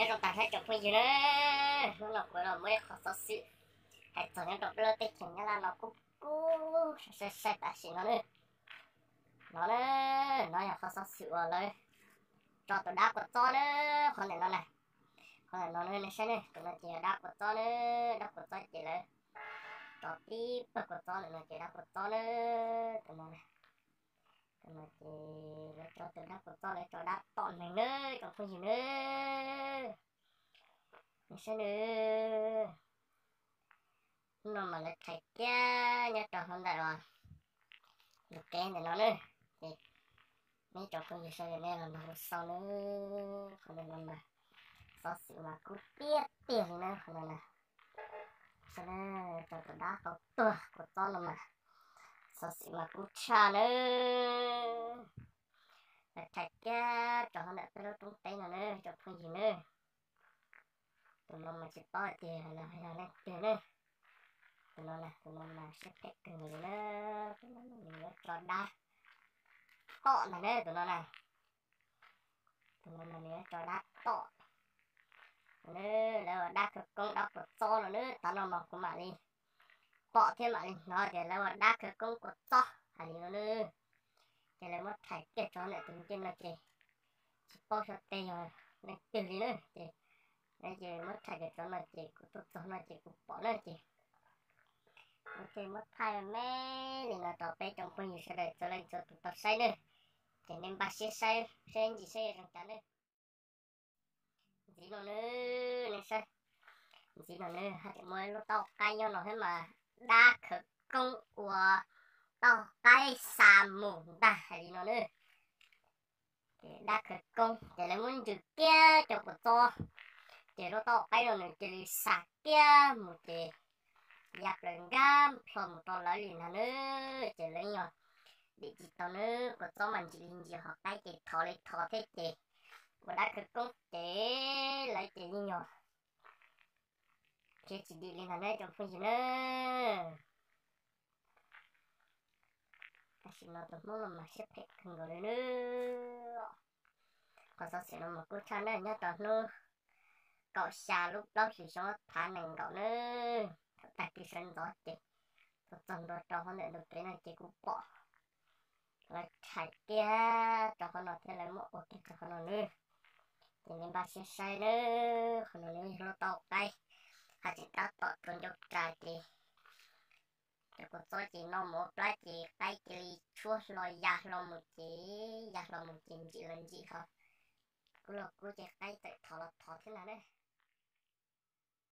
Nyob zoo tag nrho tsoom phooj ywg na, hnub no kuv los muaj ib qho xov xwm hais txog nyob rau peb lub teb chaws Nyab Laj no kub kub sai sai tam sim no na. No na, no yog qhov xov xwm uas lawv tso tus dab kua txob na, qhov ntawm no na. Qhov ntawm no nej saib ne, tus no ces yog dab kua txob na, dab kua txob ces lawv tso tib pawg kua txob ntawm no ces dab kua txob na, tus no na. Tus no ces lawv tso tus dab kua txob, lawv tso dab tom neeg na, tsoom phooj ywg na. Nej saib na, hnub no mas lawv thaiv kiag nyob rau hauv ntawm ntug kev ntawm no na. Ces nej tsoom phooj ywg sawv daws nej los nrog kuv xauj na, qhov ntawm no mas xov xwm mas kub tiag tiag li na, qhov ntawm no. Saib na, tso tus dab qau tuag kua txob no mas xov xwm mas kub tshaj na. Lawv thaiv kiag rau hauv ntawm peb lub roob teb no na, tsoom phooj ywg na. Tus no mas tsis paub hais tias los yog leej twg na. Tus no na, tus no mas siab phem kawg nkaus li na. Tus no mas nws yuav tso dab tom ntag na, tus no na. Tus no mas nws yuav tso dab tom. Lawv ua dab khawv koob dab kua txob no na, tav no mas kuv mam li pom thiab mam li hnov tias lawv ua dab khawv koob kua txob hais li no na. Ces lawv muab thaiv kiag rau ntawm tus ncej no ces tsis paub xyov tej yog leej twg li na. Ces lawv ces muab thaiv kiag rau no ces kuv tuaj txog no ces kuv pom na ces kuv thiaj muab thaij me me li no rau peb tsoom phooj ywg sawv daws txhua leej txhua tus tau saib na. Ces nej npaj siab saib seb ntsis saib zoo cas na. Ntxiv no na, nej saib, ntxiv no na haj tseem muaj ib lub taub hau qaib nyob no thiab mas dab khawv koob ua taub hau qaib xa mus ntag hais li no na. Ces dab khawv koob ces lawv muab ntsws kiag cov kua txob, ces lub taub hau qaib no nws cia li xa kiag mus ces ya plaws nkag plho mus rau lawv li ntag na. Ces lawv yeej dim tsis tau na, kua txob mas ntsim li ntsim ho qaib ces thov li thov thiab ces ua dab khawv koob ces lawv ces yeej yog khiav tsis dim li ntag na tsoom phooj ywg na. Tam sim no tus Hmoob no mas siab phem kawg nkaus li na. Qhov xov xwm no mas kub tshaj na, nyob rau hnub kaum xya lub plaub hlis xyoo ob phav nees nkaum na. Thaum tag kis sawv ntxov ces tuaj txog ntua rau hauv ntawm ntug kev no ces kuv pom lawv thaiv kiag rau qhov no thiab lawv muab ua kiag rau qhov no na. Ces nej npaj siab saib na, qhov no nws yog lub taub hau qaib, haj tseem tab tom rau ncauj ras ces cov kua txob ces no mus ua plab ces qaib cia li tshuab hlo ya hlo mus ces ya hlo mus ces ntsim los ntsim ho kub los kub ces qaib txawm thov los thov thiab ntag na.